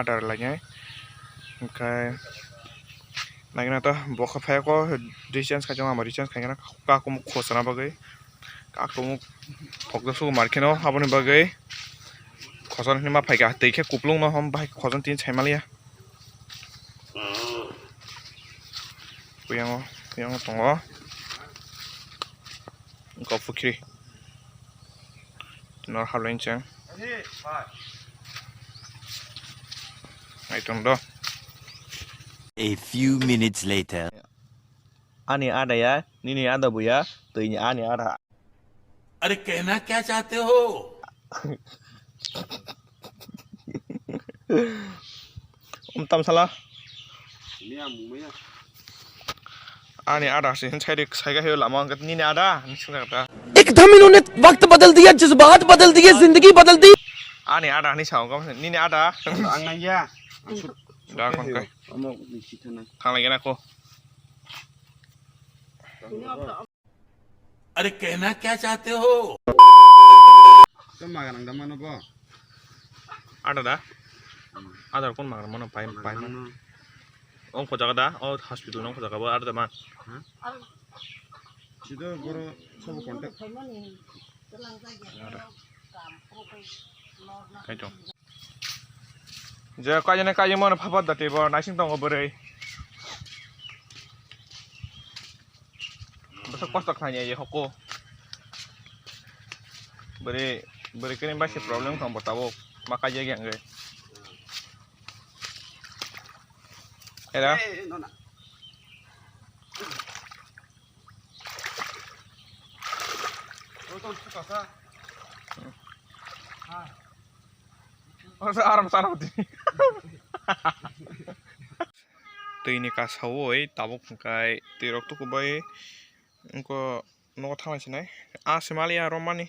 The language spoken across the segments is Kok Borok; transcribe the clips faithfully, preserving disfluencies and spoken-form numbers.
Tar lainai. Hwnkhe naikhe nato bo khe phai khe recharge khaijak, ama recharge khaikhe kakumuk khosana bagwi, kakumuk thokjak sugo markheno, aboni bagwi khosana hinwi ma phaikha, twi khe kuplung no hom bahai khosana tini saimaliya. Puyango, puyango tongo. Wngkha pukhiri. Nor hablainchang. Naitung do. A few minutes later. Ani ada ya, nini ada buya, twi ni ani ada. अरे कहना क्या चाहते हो? Umtam sala. Ani ada sin sai dik sai ga lama ang nini ada ni sing ta. एकदम इन्होंने वक्त बदल दिया, जज्बात बदल दिए, जिंदगी बदल दी। Ani ada ni sao gam nini ada. Ang nang ya. Da kon kai. Amo ni sithana. Thang lagi na ko. अरे कहना क्या चाहते हो? Tamo maga nang da mano bo? Ada da? Ada kon maga mano pai pai. Ong ko jaga da? O hospital nong ko jaga bo ada da man. Sido boro sobo contact. Kaitor. Je kaijana kaijama no phapa da tei bo naising tongo bwrwi. Bwsa kosto khlainai ye hoko. Bwrwi bwrwi kini bai se problem kham bo tabuk ma kaijak yang ge. Era. Aram sana di. Twi ni kasaui tabuk hwnkhe twi rok tukubai wngkha nogo thanglai sinai. A se maliya romani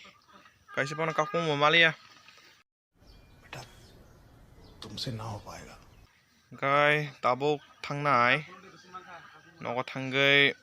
kaisa bono kakung bo maliya. बेटा, तुमसे ना हो पाएगा। Hwnkhe tabuk thangnai nogo thangwi.